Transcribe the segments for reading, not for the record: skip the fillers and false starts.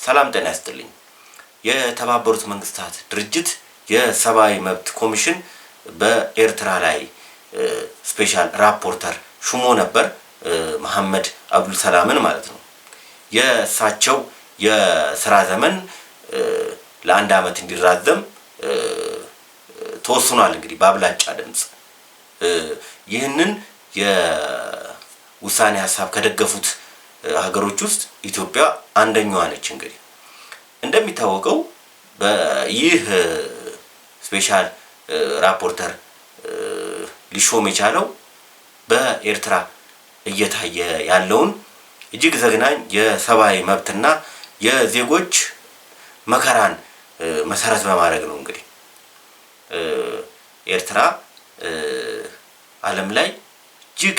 ሰላም ጤና ይስጥልኝ። የተባበሩት መንግስታት ድርጅት የሰብአዊ መብት ኮሚሽን በኤርትራ ላይ special rapporteur ሹሞ ነበር፣ መሐመድ አብዱል ሰላምን ማለት ነው። የእሳቸው የስራ ዘመን ለ1 ዓመት እንዲራዘም ተወስኗል። እንግዲህ በአብላጫ ድምፅ ይህንን የውሳኔ ሀሳብ ከደገፉት ሀገሮች ውስጥ ኢትዮጵያ አንደኛዋ ነች። እንግዲህ እንደሚታወቀው ይህ special rapporteur ሊሾም የቻለው በኤርትራ እየታየ ያለውን እጅግ ዘግናኝ የሰብአዊ መብትና የዜጎች መከራን መሰረት በማድረግ ነው። እንግዲህ ኤርትራ ዓለም ላይ እጅግ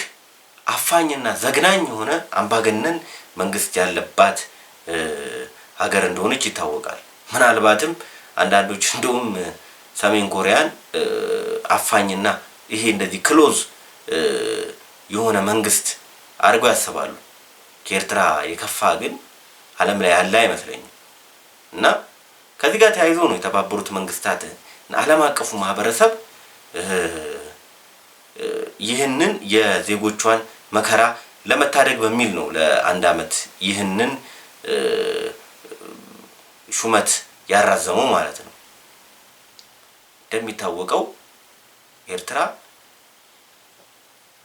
አፋኝና ዘግናኝ የሆነ አምባገነን መንግስት ያለባት ሀገር እንደሆነች ይታወቃል። ምናልባትም አንዳንዶች እንደውም ሰሜን ኮሪያን አፋኝና ይሄ እንደዚህ close የሆነ መንግስት አድርገው ያስባሉ። ከኤርትራ የከፋ ግን ዓለም ላይ ያለ አይመስለኝም። እና ከዚህ ጋር ተያይዞ ነው የተባበሩት መንግስታት ዓለም አቀፉ ማህበረሰብ ይህንን የዜጎቿን መከራ ለመታደግ በሚል ነው ለ1 ዓመት ይህንን ሹመት ያራዘመው ማለት ነው። እንደሚታወቀው ኤርትራ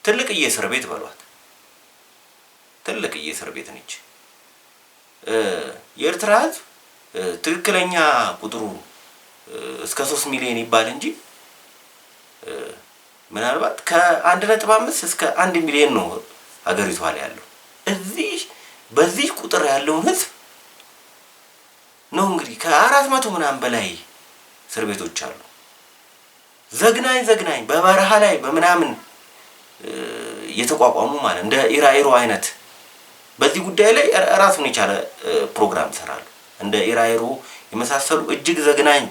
ትልቅዬ እስር ቤት በሏት፣ ትልቅዬ እስር ቤት ነች። የኤርትራ ህዝብ ትክክለኛ ቁጥሩ እስከ 3 ሚሊዮን ይባል እንጂ ምናልባት ከ1.5 እስከ 1 ሚሊዮን ነው ሀገሪቷ ላይ ያለው። እዚህ በዚህ ቁጥር ያለውን ህዝብ ነው እንግዲህ ከ400 ምናምን በላይ እስር ቤቶች አሉ። ዘግናኝ ዘግናኝ በበረሃ ላይ በምናምን የተቋቋሙ ማለት እንደ ኢራኢሮ አይነት በዚህ ጉዳይ ላይ ራሱን የቻለ ፕሮግራም ይሰራሉ። እንደ ኢራኢሮ የመሳሰሉ እጅግ ዘግናኝ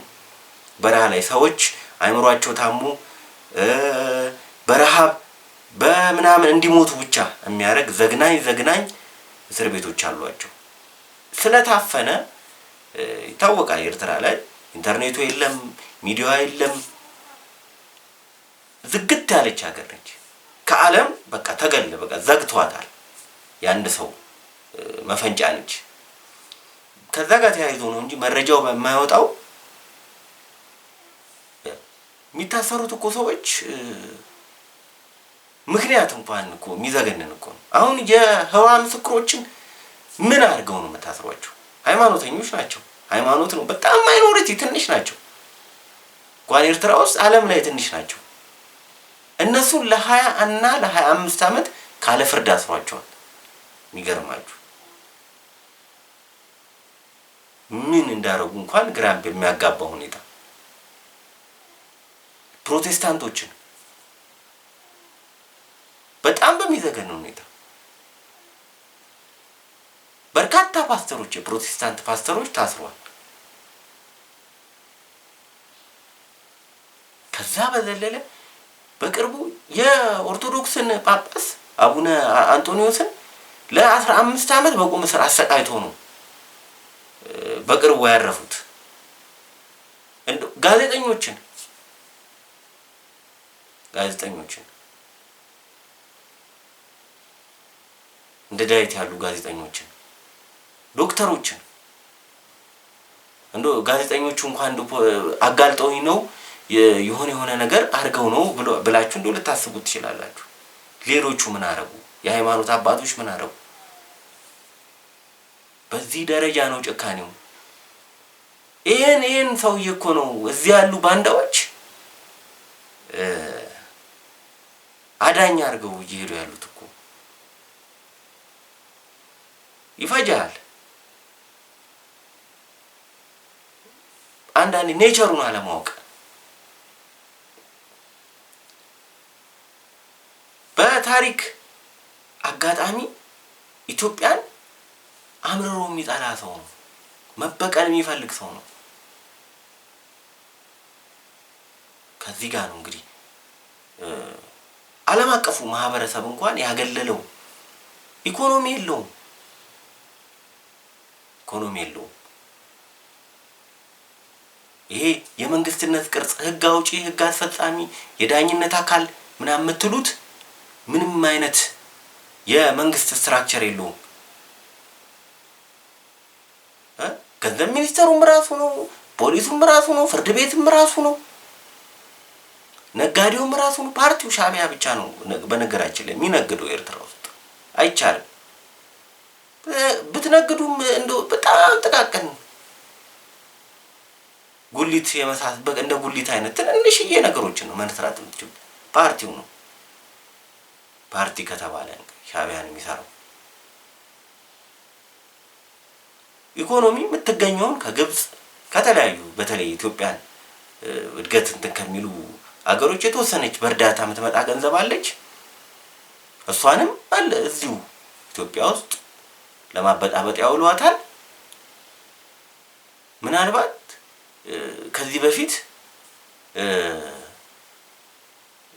በረሃ ላይ ሰዎች አይምሯቸው ታሞ በረሃብ በምናምን እንዲሞቱ ብቻ የሚያደርግ ዘግናኝ ዘግናኝ እስር ቤቶች አሏቸው። ስለታፈነ ይታወቃል። ኤርትራ ላይ ኢንተርኔቱ የለም፣ ሚዲያው የለም። ዝግት ያለች ሀገር ነች። ከዓለም በቃ ተገለ በቃ ዘግቷታል። የአንድ ሰው መፈንጫ ነች። ከዛ ጋር ተያይዞ ነው እንጂ መረጃው በማይወጣው የሚታሰሩት እኮ ሰዎች ምክንያት እንኳን እኮ የሚዘገንን እኮ ነው። አሁን የህዋ ምስክሮችን ምን አድርገው ነው የምታስሯቸው? ሃይማኖተኞች ናቸው። ሃይማኖት ነው በጣም minority ትንሽ ናቸው። እንኳን ኤርትራ ውስጥ ዓለም ላይ ትንሽ ናቸው። እነሱን ለ20 እና ለ25 ዓመት ካለ ፍርድ አስሯቸዋል። የሚገርማችሁ ምን እንዳረጉ እንኳን ግራ በሚያጋባ ሁኔታ ፕሮቴስታንቶችን በጣም በሚዘገንን ሁኔታ በርካታ ፓስተሮች የፕሮቴስታንት ፓስተሮች ታስረዋል። ከዛ በዘለለ በቅርቡ የኦርቶዶክስን ጳጳስ አቡነ አንቶኒዮስን ለ15 ዓመት በቁም እስር አሰቃይቶ ነው በቅርቡ ያረፉት። ጋዜጠኞችን እንደ ዳዊት ያሉ ጋዜጠኞችን፣ ዶክተሮችን እንደው ጋዜጠኞቹ እንኳን እንደው አጋልጠውኝ ነው የሆነ የሆነ ነገር አድርገው ነው ብላችሁ እንደው ልታስቡት ትችላላችሁ። ሌሎቹ ምን አረጉ? የሃይማኖት አባቶች ምን አረጉ? በዚህ ደረጃ ነው ጭካኔው። ይሄን ሰውዬ እኮ ነው እዚህ ያሉ ባንዳዎች አዳኝ አድርገው እየሄዱ ያሉት እኮ። ይፈጃል። አንዳንዴ ኔቸሩን አለማወቅ። በታሪክ አጋጣሚ ኢትዮጵያን አምርሮ የሚጠላ ሰው ነው። መበቀል የሚፈልግ ሰው ነው። ከዚህ ጋር ነው እንግዲህ ዓለም አቀፉ ማህበረሰብ እንኳን ያገለለው። ኢኮኖሚ የለውም። ኢኮኖሚ የለውም። ይሄ የመንግስትነት ቅርጽ ህግ አውጪ፣ ህግ አስፈጻሚ፣ የዳኝነት አካል ምናምን የምትሉት ምንም አይነት የመንግስት structure የለውም። ገንዘብ ሚኒስተሩም ራሱ ነው፣ ፖሊሱም ራሱ ነው፣ ፍርድ ቤትም ራሱ ነው፣ ነጋዴውም ራሱ ነው። ፓርቲው ሻዕቢያ ብቻ ነው በነገራችን ላይ የሚነግደው ኤርትራ ውስጥ። አይቻልም። ብትነግዱም እንደው በጣም ጥቃቅን ጉሊት የመሳት እንደ ጉሊት አይነት ትንንሽዬ ነገሮችን ነው መስራት የምትችሉት። ፓርቲው ነው፣ ፓርቲ ከተባለ ሻዕቢያን የሚሰራው። ኢኮኖሚ የምትገኘውን ከግብፅ፣ ከተለያዩ በተለይ ኢትዮጵያን እድገት እንትን ከሚሉ አገሮች የተወሰነች በእርዳታ የምትመጣ ገንዘብ አለች። እሷንም አለ እዚሁ ኢትዮጵያ ውስጥ ለማበጣበጥ ያውሏታል። ምናልባት ከዚህ በፊት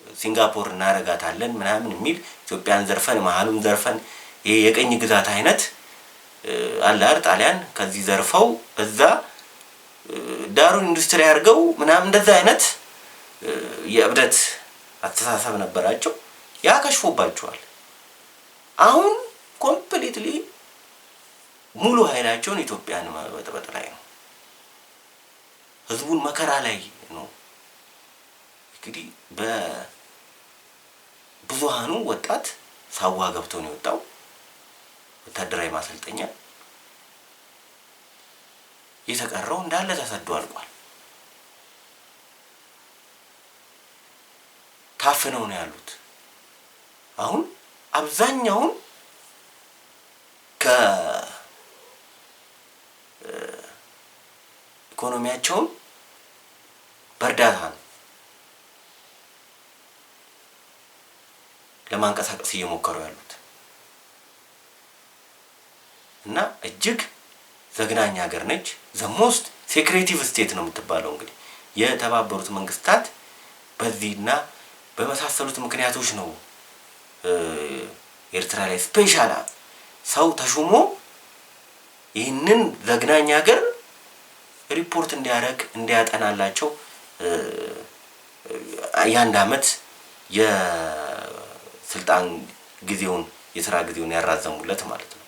ሲንጋፖር እናረጋታለን ምናምን የሚል፣ ኢትዮጵያን ዘርፈን መሀሉን ዘርፈን፣ ይሄ የቅኝ ግዛት አይነት አለ አይደል? ጣሊያን ከዚህ ዘርፈው እዛ ዳሩን ኢንዱስትሪ አድርገው ምናምን እንደዛ አይነት የእብደት አስተሳሰብ ነበራቸው። ያ ከሽፎባቸዋል። አሁን completely ሙሉ ኃይላቸውን ኢትዮጵያን መበጥበጥ ላይ ነው። ህዝቡን መከራ ላይ ነው። እንግዲህ በብዙሃኑ ወጣት ሳዋ ገብቶ ነው የወጣው፣ ወታደራዊ ማሰልጠኛ። የተቀረው እንዳለ ተሰዶ አልቋል። ታፍነው ነው ያሉት። አሁን አብዛኛውን ከኢኮኖሚያቸውን በእርዳታ ነው ለማንቀሳቀስ እየሞከሩ ያሉት እና እጅግ ዘግናኝ ሀገር ነች። The most secretive state ነው የምትባለው። እንግዲህ የተባበሩት መንግስታት በዚህና በመሳሰሉት ምክንያቶች ነው ኤርትራ ላይ special ሰው ተሹሞ ይህንን ዘግናኝ ሀገር ሪፖርት እንዲያደርግ፣ እንዲያጠናላቸው የአንድ አመት የስልጣን ጊዜውን፣ የስራ ጊዜውን ያራዘሙለት ማለት ነው።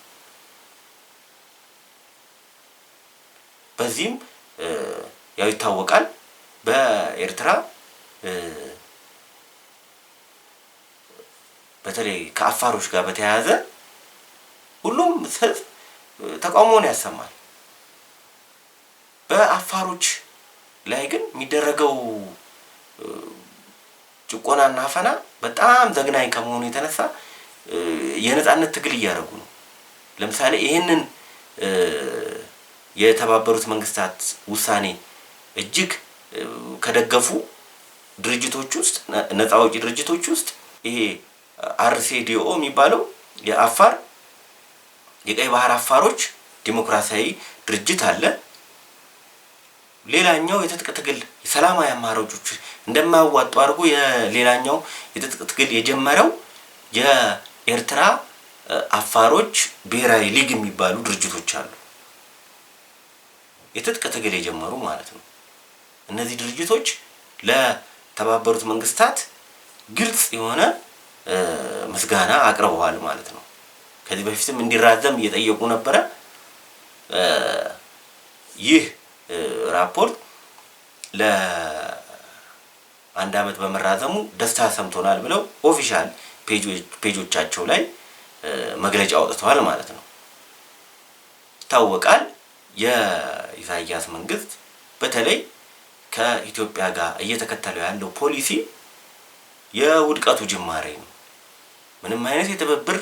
በዚህም ያው ይታወቃል፣ በኤርትራ በተለይ ከአፋሮች ጋር በተያያዘ ሁሉም ህዝብ ተቃውሞውን ያሰማል። በአፋሮች ላይ ግን የሚደረገው ጭቆናና አፈና በጣም ዘግናኝ ከመሆኑ የተነሳ የነጻነት ትግል እያደረጉ ነው። ለምሳሌ ይህንን የተባበሩት መንግስታት ውሳኔ እጅግ ከደገፉ ድርጅቶች ውስጥ፣ ነጻ አውጪ ድርጅቶች ውስጥ ይሄ RCDO የሚባለው የአፋር፣ የቀይ ባህር አፋሮች ዲሞክራሲያዊ ድርጅት አለ። ሌላኛው የትጥቅ ትግል፣ ሰላማዊ አማራጮች እንደማያዋጡ አድርጎ የሌላኛው የትጥቅ ትግል የጀመረው የኤርትራ አፋሮች ብሔራዊ ሊግ የሚባሉ ድርጅቶች አሉ። የትጥቅ ትግል የጀመሩ ማለት ነው። እነዚህ ድርጅቶች ለተባበሩት መንግስታት ግልጽ የሆነ ምስጋና አቅርበዋል ማለት ነው። ከዚህ በፊትም እንዲራዘም እየጠየቁ ነበረ። ይህ ራፖርት ለአንድ አመት በመራዘሙ ደስታ ሰምቶናል ብለው official page ኦቻቸው ላይ መግለጫ አውጥተዋል ማለት ነው። ይታወቃል፣ የኢሳያስ መንግስት በተለይ ከኢትዮጵያ ጋር እየተከተለው ያለው ፖሊሲ የውድቀቱ ጅማሬ ነው። ምንም አይነት የትብብር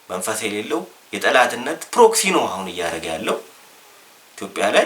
መንፈስ የሌለው የጠላትነት proxy ነው አሁን እያደረገ ያለው ኢትዮጵያ ላይ።